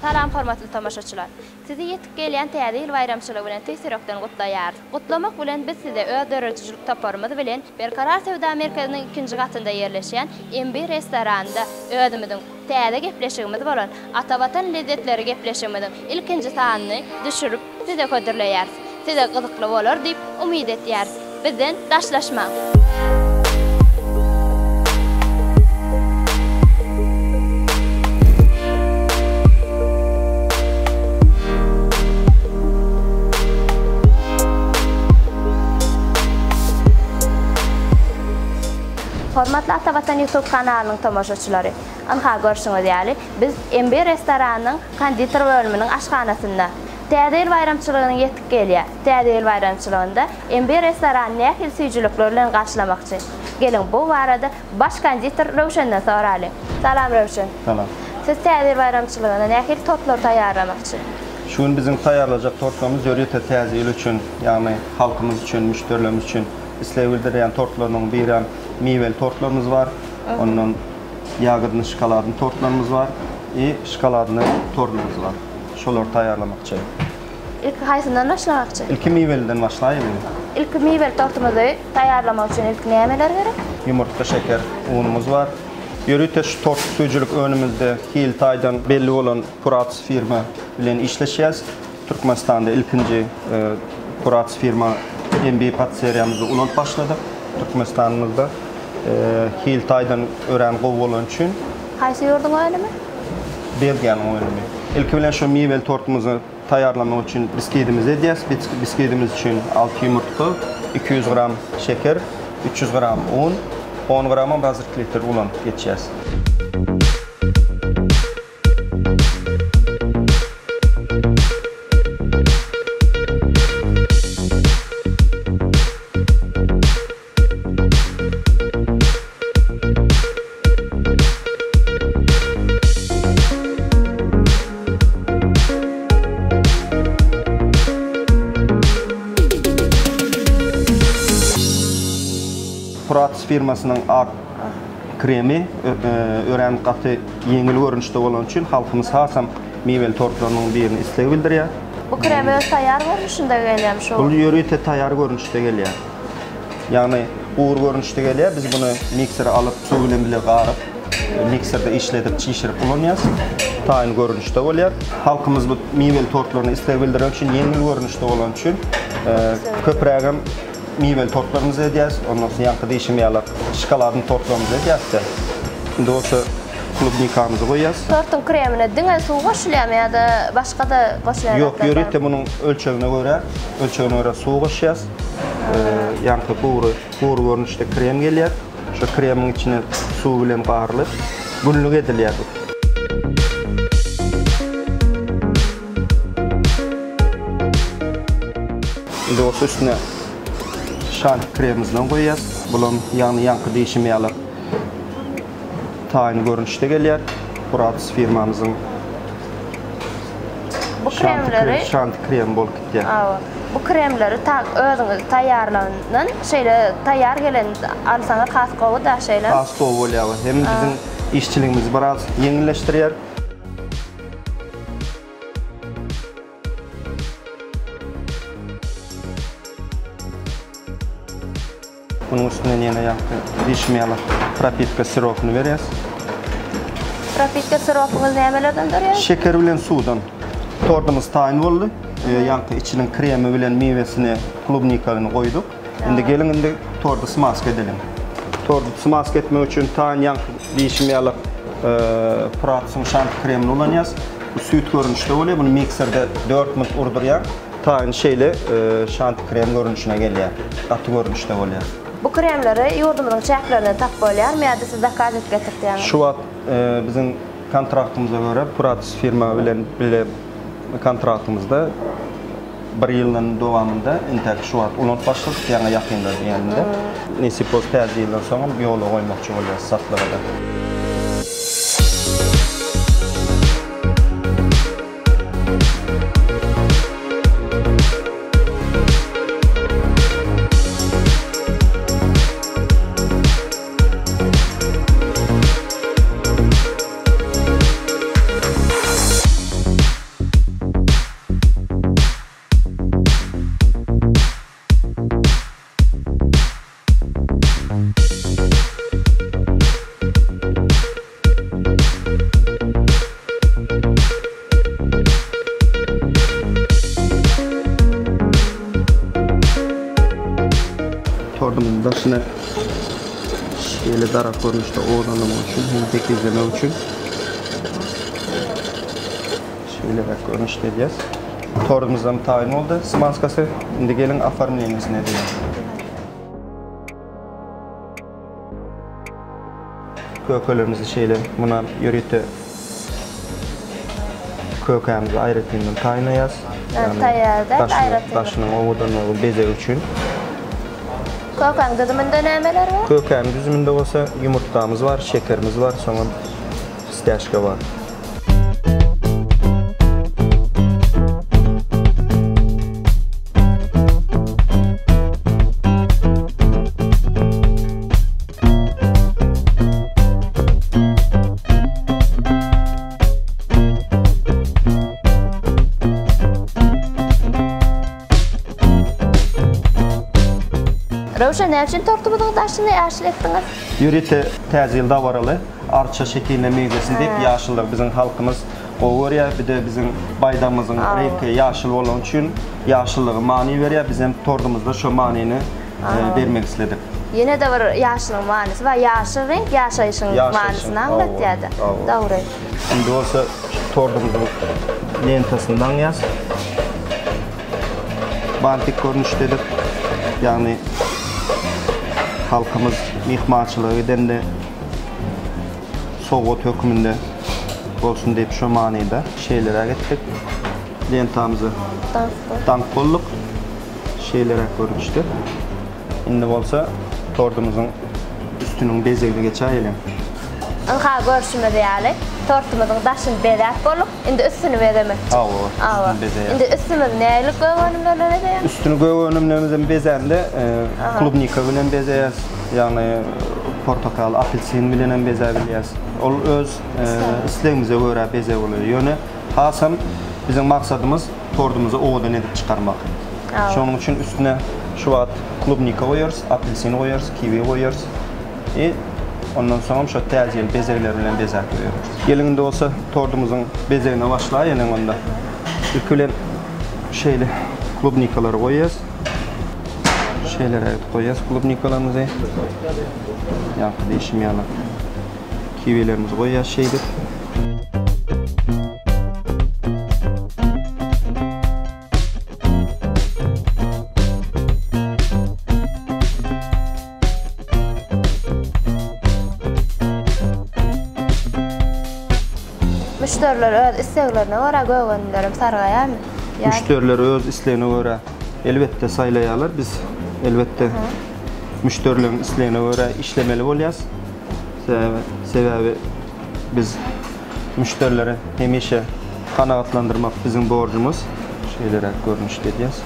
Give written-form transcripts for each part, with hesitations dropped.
Salam hormatly tomaşaçylar! Sizi ýetip gelýän Täze ýyl baýramçylygy bilen tüýs ýürekden gutlaýarys. Gutlamak bilen biz size öz döredijilik toparymyz bilen Berkarar söwda merkeziniň ikinji gatynda ýerleşýän MB restoranynda özümiziň täze gepleşigimiz bolan Atavatan lezzetleri gepleşigimiziň ilkinji sanyny düşürip size hödürleýäris. Size gyzykly bolar diýip umyt etýäris. Bizden daşlaşmaň! Hormatly Atavatan YouTube kanalynyň tomaşaçylary! Ynha görşüňiz ýaly, biz MB restoranynyň konditer bölüminiň aşhanasynda. Täze ýyl baýramçylygynyň ýetip gelýär. Täze ýyl baýramçylygynda MB restorany nähili süýjülikler bilen garşylamakçy? Geliň, bu barada baş konditer Röwşenden soralyň. Salam Röwşen. Salam. Siz Täze ýyl baýramçylygyna nähili tortlar taýýarlamakçy? Şu gün biziň taýýarlajak tortlarymyz ýörite Täze ýyl üçin, ýagny halkymyz üçin, müşderilerimiz üçin isleg bildirýän tortlarynyň birem miweli tortlarymyz bar. Ondan ýagodny şokoladny tortlarymyz bar i şokoladny tortymyz bar. Şolary taýýarlamakçy. Ilki haýsyndan başlamakçy? Ilki miweliden başlaýalyň. Ilki miweli tortumyzy taýýarlamak üçin ilki nämeler gerek? Ýumurtga, şeker, unumyz bar. Ýörite şu tort süýjülik önümimizde hil taýdan belli bolan Purats firma bilen işleşýäs. Türkmenistanda ilkinji Purats firma MB patiseriýamyzda ulanyp başladyk. Türkmenistanymyzda hil taýdan örän gowy bolany üçin. Haýsy ýurduň önümi? Belgiýanyň önümi. Ilki bilen şu miweli tortumyzy taýýarlamak üçin biskidimizi edýäs. Biskidimiz üçin 6 ýumurtga, 200 gram şeker, 300 gram un, 10 gramam razrykliter ulanyp geçýäs. Prats firmasynyň ak kremi örän gaty ýeňil görnüşde bolany üçin halkymyz hasam miweli tortlarynyň birini isleg bildirýär. Bu krem öz taýýar görnüşinde gelýärmi şu? Bul ýörite taýýar görnüşde gelýär. Ýagny gury görnüşde gelýär. Biz muny miksere alyp, suw bilen bile garyp, mikserde işledip, çişirip ulanýarys. Taýyn görnüşde bolýar. Halkymyz bu miweli tortlaryna isleg bildireni üçin, ýeňil görnüşde bolany üçin köprägem miweli tortlarymyzy edýäris. Ondan soň ýaňky diýşim ýaly şokoladly tortlarymyzy edýäris-de. Indi bolsa klubnikamyzy goýýas. Tortuň kremine diňe suw goşulýarmy ýa-da başga-da goşulýan zatlar barmy? Ýok, ýörite munuň ölçegine görä, ölçegine görä suw goşýas. Ýaňky gury, gury görnüşde krem gelýär. Şo kremiň içine suw bilen garylyp, günlük edilýär bu. Indi bolsa üstüne şanti kremimizden goýýas. Bulam ýagny ýaňky diýşim ýaly taýyn görnüşde gelýär. Puratos firmamyzyň Bu kremleri şanti kremi bolup gitýär. Awa. Bu kremleri ta özüňiz taýýarlandan şeýle taýýar gelen alsaňyz has gowy-da şeýle. Has gowy bolýar. Hem biziň işçiligimizi biraz ýeňilleşdirýär. Munuň üstünden ýene ýaňky diýşim ýaly propitka siropyny berýäs. Propitka siropyňyz nämelerden durýar? Şeker bilen suwdan. Tortumyz taýyn boldy. Ýaňky içiniň kremi bilen miwesini, klubnikasyny goýduk. Indi geliň indi torty smaska edeliň. Torty smaska etmek üçin taýyn ýaňky diýşim ýaly Pratsyň şanti kremini ulanýas. Bu süýt görnüşde bolýar. Muny mikserde 4 minut urdurýaň. Taýyn şeýle şanti krem görnüşine gelýär. Gaty görnüşde bolýar. Bu kremleri ýurdumyzyň çäklerinden tapyp bolýarmy ýa-da siz zakaz edip getirtýäňizmi? Şu wagt biziň kontraktymyza görä Puratos firma bilen bile kontraktymyzda bir ýylyň dowamynda intäk şu wagt ulanyp başladyk ýaňy ýakynda diýeninde. Nesip bolsa täze ýyldan soňam ýola goýmakçy bolýarys satlyga-da. Daşyny şeýle darak görnüşde owadanlamak üçin hem tekizlemek üçin şeýleräk görnüşde edýäs. Torumyzam taýyn boldy, smazkasy. Indi geliň oformleniýesini edeliň. Kökelerimizi şeýle muna ýörite kökämizi aýratyndan taýynlaýas. Taýýar däl, aýratyn. Daşynyň owadanlygy, bezegi üçin. Kökäň düzüminde nämeler bar? Kökäniň düzüminde bolsa ýumurtgamyz bar, şekerimiz bar, soňam fistaşka bar. Röwşen, näme üçin tortumyzyň daşyny ýaşyl etdiňiz? Ýörite Täze ýyl dabaraly arça şekiline meňzesin diýip ýaşyllygy biziň halkymyz gowy görýär. Bir-de biziň baýdagymyzyň reňki ýaşyl bolany üçin ýaşyllygy many berýär. Bizem tortumyzda şo manyny bermek isledik. Ýene-de bir ýaşylyň manysy bar. Ýaşyl reňk ýaşaýşyň manysyny aňlatýar-da. Dogry. Indi bolsa şu tordumyzyň lentasyny daňýas. Bantik görnüşde edip, ýagny halkymyz myhmançylyga gidende sowgat hökmünde bolsun diýip şo manyda şeýleräk etdik. Lentamyzy daňyp bolduk. Şeýleräk görnüşde. Indi bolsa tortumyzyň üstüniň bezegine geçäýeliň. Ynha görşümiz ýaly, tortumyzyň daşyny bezäp bolduk. Indi üstüni bezemekçi. Hawa, üstüni bezeýäs. Indi üstümizi nähili gök önümler bilen bezeýäs? Üstüni gök önümlerimizden bezände klubnika bilen bezeýäs. Ýagny portakal, apelsin bilen hem bezäbilýäs. Ol öz islegimize görä bezeg bolýar. Ýöne hasam biziň maksadymyz Tordumyzy owadan edip çykarmak. Şonuň üçin üstüne şu wagt klubnika goýarys, apelsin goýarys, kiwi goýarys. I ondan soňam şo täze ýyl bezegleri bilen bezäp goýarys. Geliň indi bolsa tordumyzyň bezegine başlaýalyň onda. Ilki bilen şeýle klubnikalary goýýas. Şeýleräk edip goýýas klubnikalarymyzy. Ýaňky diýşim ýaly kiwilerimizi goýýas şeýdip. Müşderiler öz isleglerine görä gök önümlerem sargaýarmy? Müşderiler öz islegine görä elbetde saýlaýarlar. Biz elbetde müşderileriň islegine görä işlemeli bolýarys. Sebäbi biz Müşderileri hemişe kanagatlandyrmak biziň borjumyz. Şeýleräk görnüşde edýäs.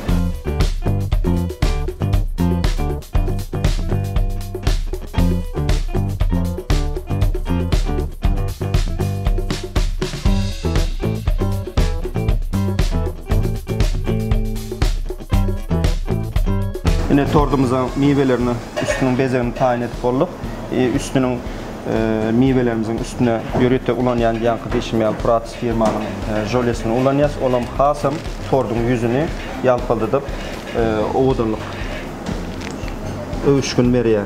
Ine tordumyza miwelerini üstüniň bezegini taýyn edip bolduk. Üstüniň Miwelerimiziň üstüne ýörite ulanýan ýaňky diýşim ýaly Prats firmanyň žolesini ulanýas. Olam hasam torduň ýüzüni ýalpyldadyp, owadanlyk öwüşgin berýär.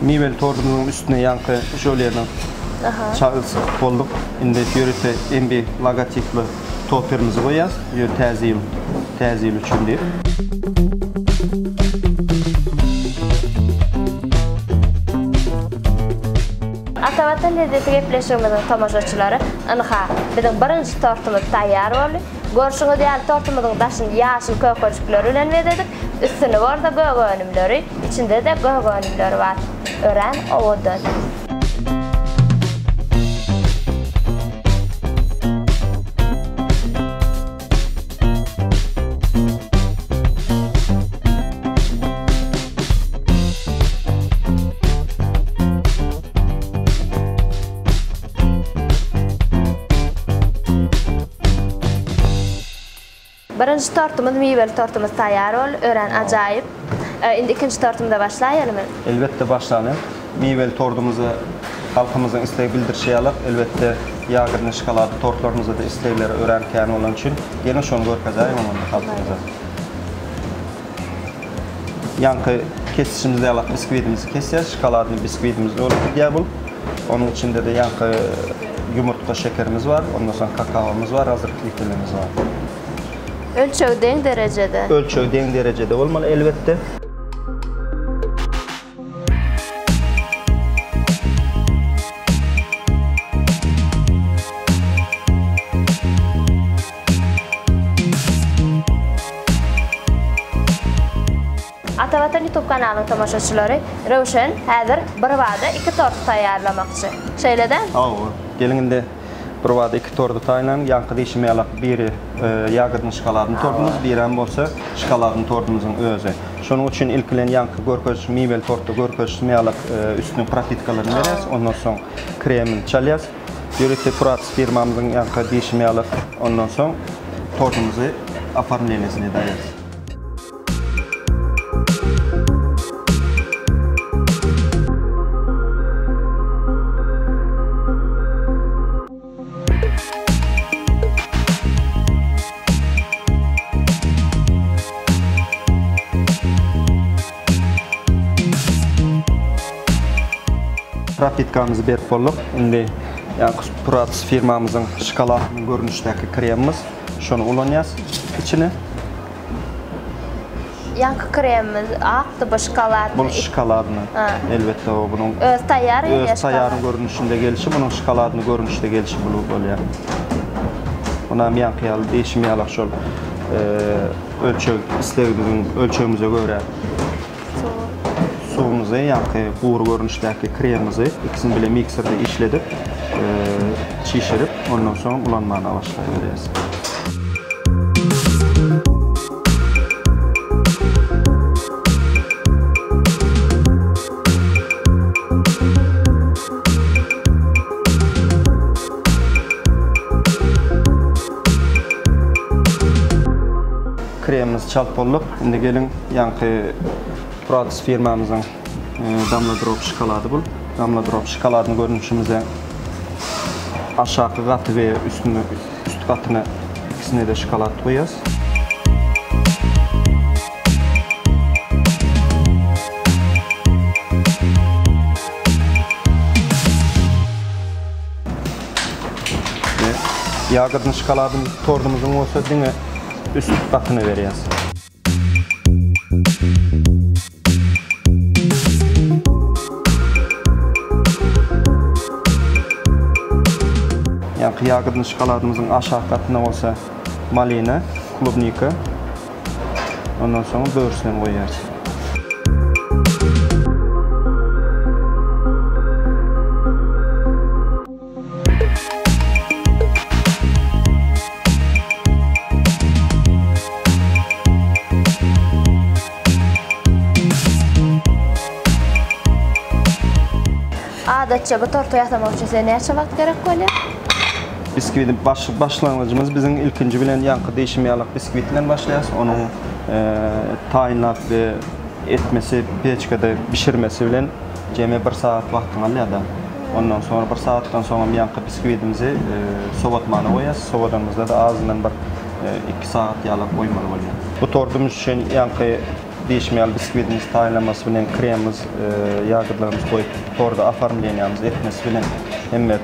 Miweli tordumyzyň üstüne ýaňky žoleni çalyp bolduk. Indi ýörite MB logotipli toperimizi goýýas. Ýör täze ýyl, täze ýyl üçin diýip. Ata Watan lezzeti gepleşigimiziň tomaşaçylary, ynha, biziň birinji tortumyz taýýar boldy. Görşüňiz ýaly tortumyzyň daşyny ýaşyl kökejikler bilen bezedik, üstüni bolsa gök önümleri, içinde-de gök önümleri bar. Örän owadan. Birinji tortumyz miweli tortumyz taýýar boldy. Örän ajaýyp. Indi ikinji tortumyza başlaýalymy? Elbetde başlalyň. Miweli tordumyza halkymyzyň isleg bildirişi ýaly, elbetde, ýagyrny şokoladly tortlarymyza-da islegleri örän kän bolany üçin, geliň şony görkezäýiň onda halkymyza. Ýaňky kesişimiz ýaly biskwidimizi kesýäs, şokoladny biskwidimiz bolup gidýär bu. Onuň içinde-de ýaňky ýumurtga şekerimiz bar, ondan soň kakaomyz bar, razryhlitelimiz bar. Ölçegi deň derejede. Ölçegi deň derejede bolmaly elbetde. Ata Watan YouTube kanalynyň tomaşaçylary, Röwşen häzir birbada iki tort taýýarlamakçy. Şeýle-dä? Hawa, geliň indi birbada iki tordy taýynlaň. Ýaňky diýşim ýalak biri ýagodny şokoladny tordumyz, birem bolsa şokoladny tordumyzyň özi. Şonuň üçin ilki bilen ýaňky görkeziş miweli tortda görkezişim ýalak üstüniň propitkalaryny berýäs, ondan soň kremini çalýas. Ýörite Puratis firmamyzyň ýaňky diýşim ýalak ondan soň tordumyzy oformleniýesini edäýeris. Propitkamyzy berip bolduk. Indi ýaňky Puratis firmamyzyň şokoladly görnüşdäki kremimiz. Şony ulanýas içine. Ýaňky kremimiz akdy bu şokoladny. Bu şokoladny. Elbetde o bunuň öz taýýar gelýär. Öz taýýar görnüşinde gelişi, bunuň şokoladny görnüşde gelişi bul bolýar. Munam ýaňky ýaly diýşim ýaly şol ölçeg islegimiziň ölçegimize görä suwumyzy ýaňky gury görnüşdäki kremimizi ikisini bile mikserde işledip çişirip ondan soň ulanmana başlaýarys. Kremimiz çalt bolduk. Indi geliň ýaňky Puratis firmamyzyň Damla Drop şokolady bul. Damla Drop şokoladyny görnüşimize aşaky gaty we üstüne üst gatyna ikisine-de şokolad goýýas. Ýagyrny şokoladymyz tordumyzyň bolsa diňe üst gatyny berýäs. Ýaňky ýagyrny şokoladymyzyň aşak gatyna bolsa malina, klubnika, ondan soň böwürslen goýýarys. Adatça bu torty ýasamak üçin size näçe wagt gerek bolýar? Biskwidi baş, başlangyjymyz biziň ilkinji bilen ýaňky diýşim ýaly biskwit bilen başlaýarys. Onuň e, taýynlap we etmesi, peçkada bişirmesi bilen jemi bir sagat wagtyňy alýar-da. Ondan soňra bir sagatdan soňam ýaňky biskwidimizi sowatmana goýýas. Sowadanymyzda-da azyndan bir 2 sagat ýalak goýmaly bolýar. Bu tordumyz üçin ýaňky diýşim ýaly biskwidimizi taýynlamasy bilen kremimiz, ýagyrlarymyzy goýup torda oformleniýamyzy etmesi bilen hemme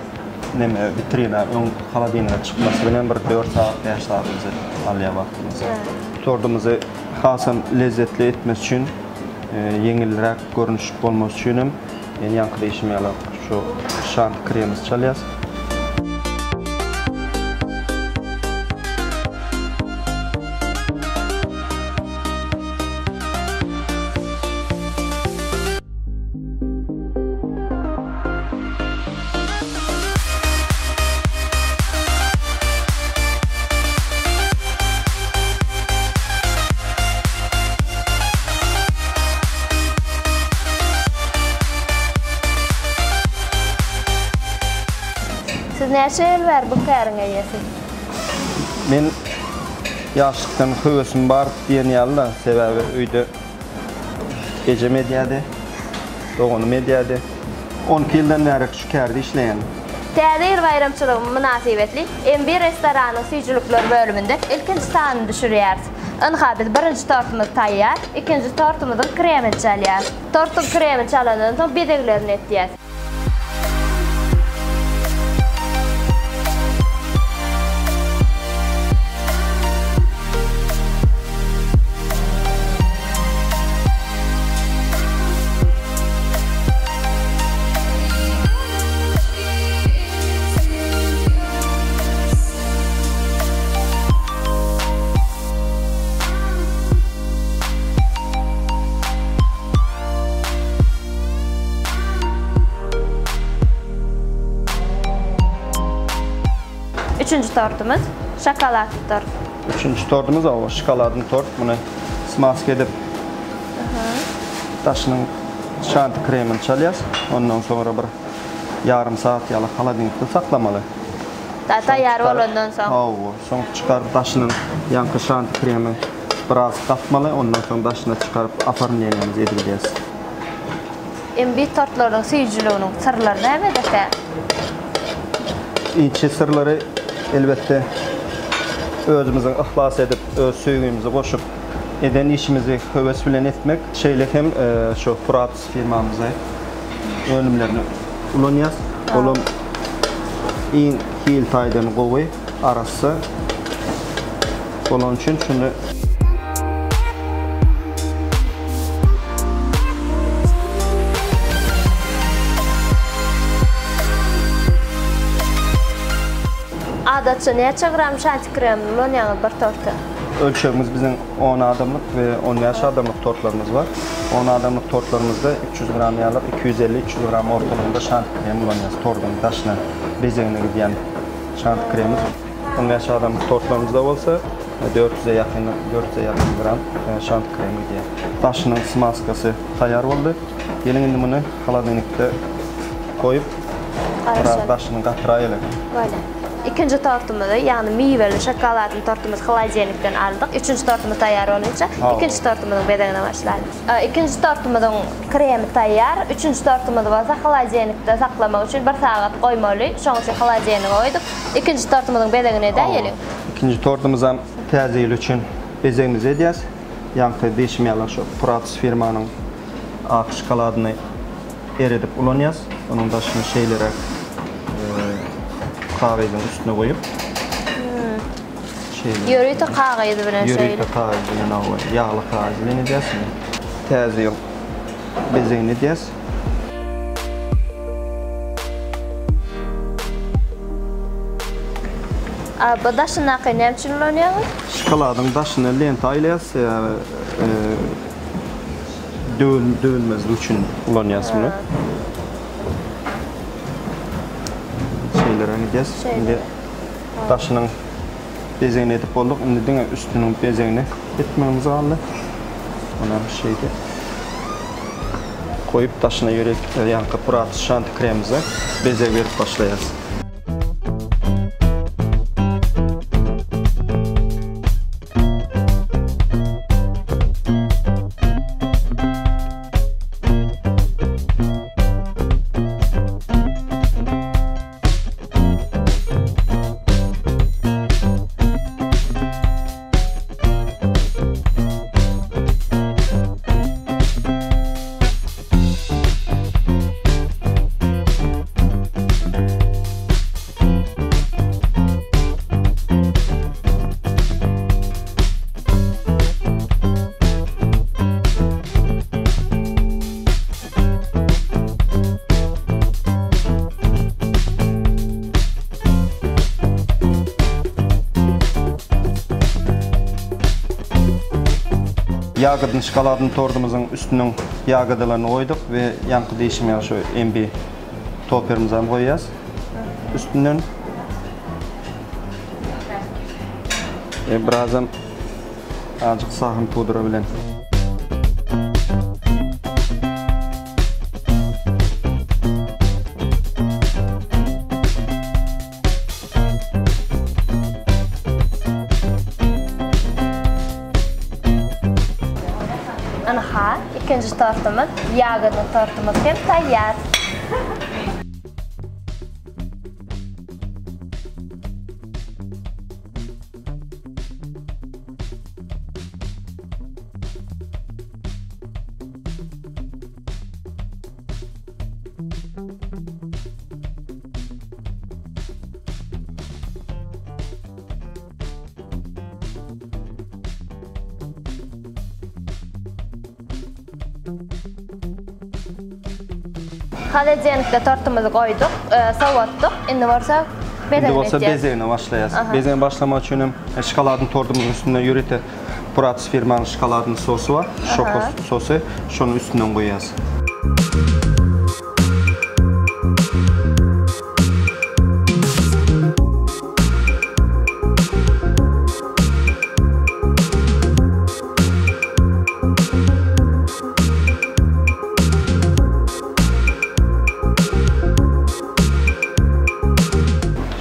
neme witrina öň holodilnige çykmasy bilen bir 4 sagat, 5 sagatymyzy alýar wagtymyzy. Tordumyzy hasam lezzetli etmesi üçin ýeňilräk görnüş bolmasy üçin hem Men ýaňky diýşim ýaly şu şanti kremimizi çalýas. Siz näçe ýyl bäri bu käriň eýesi? Men ýaşlykdan höwesim bar diýen ýaly-da, sebäbi öýde ejem edýärdi, doganym edýärdi. 12 ýyldan bäri şu kärde işleýän. Täze ýyl baýramçylygy mynasybetli MB restoranyň süýjülikler bölüminde ilkinji sanyny düşürýäris. Ynha biz birinji tortumyz taýýar, ikinji tortumyzyň kremini çalýarys. Tortuň kremini çalandan soň bezeglerini etýäs. Üçünji tortumyz şokoladly tort. Üçünji tortumyz owa şokoladly tort. Muny smaska edip daşynyň şanti kremini çalýas. Ondan soňra bir ýarym sagat ýaly holodilnikde saklamaly. Da taýýar bolandan soň. Hawa, soň çykaryp daşynyň ýaňky şanti kremi biraz gatmaly, ondan soň daşyna çykaryp oformleniýemizi edibilýäs. MB tortlarynyň süýjüliginiň syrlary nämedekä? Inçe syrlary elbetde özümiziň yhlas edip, öz söýgimizi goşup eden işimizi höwes bilen etmek, şeýle hem şu Puraps firmamyzy önümlerini ulanýas. Olam iň hil taýdan gowy, arassa bolany üçin şuny Adatça näçe gram şanti kremini ulanýaňyz bir torta? Ölçegimiz biziň on adamlyk we 15 adamlyk tortlarymyz bar. 10 adamlyk tortlarymyzda 300 gram ýaly, 250-300 gram ortalygynda şanti krem ulanýarys. Torduň daşyna bezegine gidýän şanti kremiz. 15 adamlyk tortlarymyzda bolsa 400-e ýakyn, 400-e ýakyn gram şanti krem gidýär. Daşynyň smaskasy taýýar boldy. Geliň indi muny holodilnikde goýup, biraz daşyny gatyraýaly. Bolýar. Ikinji tortumyzy, ýagny miweli şokoladly tortumyzy holodilnikden aldyk. Üçünji tortumyz taýýar bolynça, ikinji tortumyzyň bezegine başlalyň. Ikinji tortumyzyň kremi taýýar. Üçünji tortumyzy bolsa holodilnikde saklamak üçin bir sagat goýmaly. Şonuň üçin holodilnige goýduk. Ikinji tortumyzyň bezegini edäýeliň. Ikinji tortumyzam Täze ýyl üçin bezegimizi edýäs. Ýaňky diýşim ýaly şu Prats firmanyň ak şokoladyny eredip ulanýas. Onuň daşyny şeýleräk kagyzyň üstüne goýup. Şeýle. Ýörite kagyz bilen şeýle. Ýörite kagyz bilen hawa, ýagly kagyz bilen edýäs. Täze ýyl bezegini edýäs. A bu daşyndaky näme üçin ulanýaňyz? Şokoladyň daşyna lenta aýlaýas, sebäbi döwülmezlik üçin ulanýas muny. Şeýleräk edýäs. Indi daşynyň bezegini edip bolduk. Indi diňe üstüniň bezegini etmegimiz galdy. Onam şeýdip goýup daşyna ýörek ýaňky puraty şanti kremimize bezeg berip başlaýas. Ýagodny şokoladny tordumyzyň üstüniň ýagodalaryny goýduk we ýaňky diýşim ýaly şu MB toperimizem goýýas üstünden. We birazam azajyk sahyn pudra bilen. Ynha, ikinji tortumyz, ýagodly tortumyz hem taýýar. Holodilnikde tortumyzy goýduk, sowatdyk. Indi bolsa bezegini Indi bolsa etýäs. bezegine başlaýas. Bezegine başlamak üçin hem şokoladyň tortumyzyň üstüne ýörite Puratos firmanyň şokoladny sosy bar, şoko sosy, şonuň üstünden goýýas.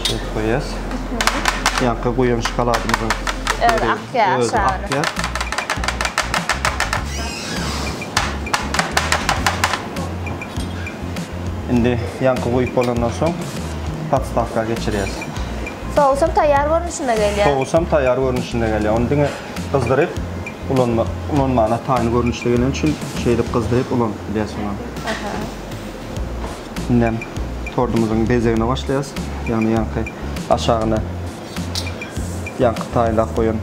Şeýdip goýýas. Ýaňky guýan şokoladymyzyň Özi akýar özi aşagyna. akýar. Indi ýaňky guýup bolandan soň podstawka geçirýäs. Sousam taýýar görnüşinde gelýär. Sousam taýýar görnüşinde gelýär. Ony diňe gyzdyryp ulanma ulanmana taýyn görnüşde geleni üçin şeýdip gyzdyryp ulanyp bilýäs ony. Indem tordumyzyň bezegine başlaýas. Ýagny ýaňky aşagyna ýaňky taýynlap goýan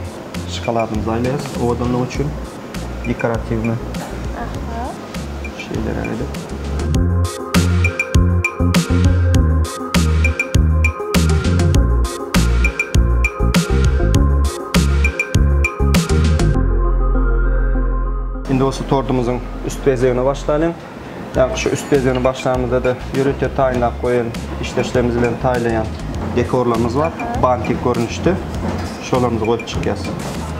şokoladymyzy aýlaýas owadanlygy üçin dekoratiwny. Şeýleräk edip. Indi bolsa tordumyzyň üst bezegine başlalyň. Ýagny şu üst bezegini başlanymyzda-da ýörite taýynlap goýan işdeşlerimiz bilen taýlaýan dekorlarymyz bar. Bantik görnüşde. Şolarymyzy goýup çykýas.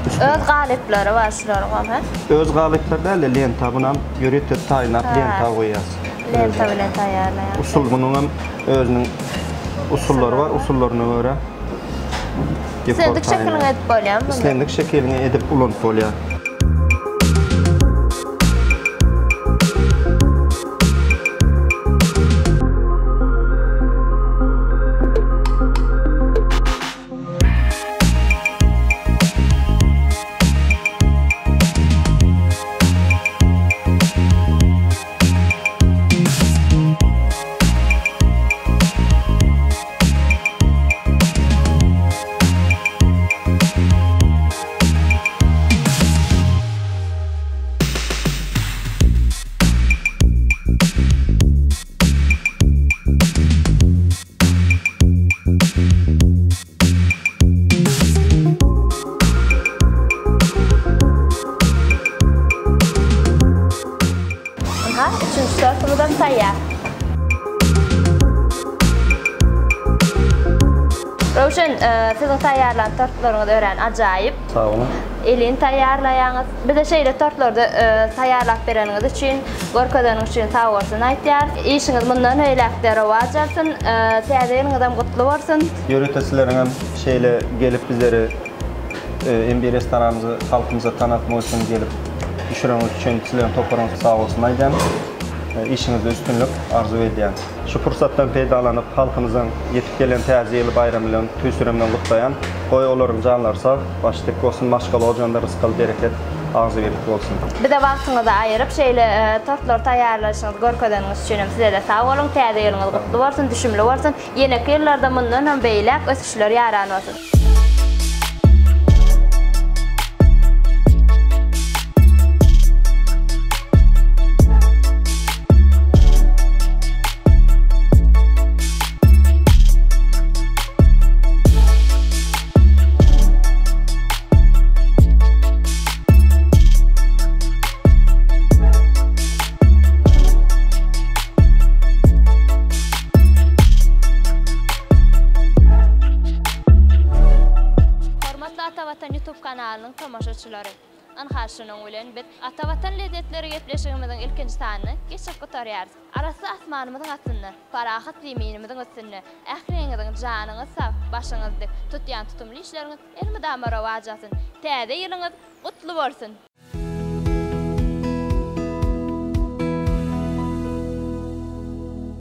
Öz galyplary bar şularyň hem, hä? Öz galyplary däl-de lenta bunam ýörite taýynlap lenta goýýas. Lenta bilen taýýarlaýan. Usul munuň hem özüniň usullary bar, usullaryna görä dekor Islendik şekiliňi edip bolýarmy bunda? Islendik şekiliňi edip ulanyp bolýar. Ynha, üçünji tortumyzam taýýar. Röwşen, siziň taýýarlan tortlaryňyz örän ajaýyp. Sag boluň. Elin taýýarlaýaňyz. Bize şeýle tortlary taýýarlap bereniňiz üçin, görkezeniňiz üçin sag bolsun aýtýarys. Işiňiz mundan beýläk-de rowaç alsyn. Täze ýylyňyzam gutly bolsun. Ýörite sizleriňem şeýle gelip bizleri MB restoranymyzy halkymyza tanatmak üçin gelip düşüreniňiz üçin sizleriň toparyňyza sag bolsun aýdýan. Işiňizde üstünlik arzuw edýän. Şu pursatdan peýdalanyp, halkymyzyň ýetip gelen Täze ýyly baýramy bilen tüýs ýüregimden gutlaýan. Goý, olaryň janlary sag, başy dik bolsun, maşgala ojagynda rysgal-bereket, agzybirlik bolsun. Bize wagtyňyzy aýyryp, şeýle tortlary taýýarlaýşyňyzy görkezeniňiz üçin hem size-de sag boluň. Täze ýylyňyz gutly bolsun, düşümli bolsun. Ýeneki ýyllarda mundan hem beýläk ösüşler ýaran bolsun. Hormatly Ata Watan YouTube kanalynyň tomaşaçylary! Ynha şunuň bilen biz Ata Watan lezzetleri gepleşigimiziň ilkinji sanyny geçirip gutarýarys. Arassa asmanymyzyň astynda, parahat zeminimiziň üstünde ähliňiziň janyňyz sag, başyňyz dik, tutýan tutumly işleriňiz elmydama rowaç alsyn! Täze ýylyňyz gutly bolsun!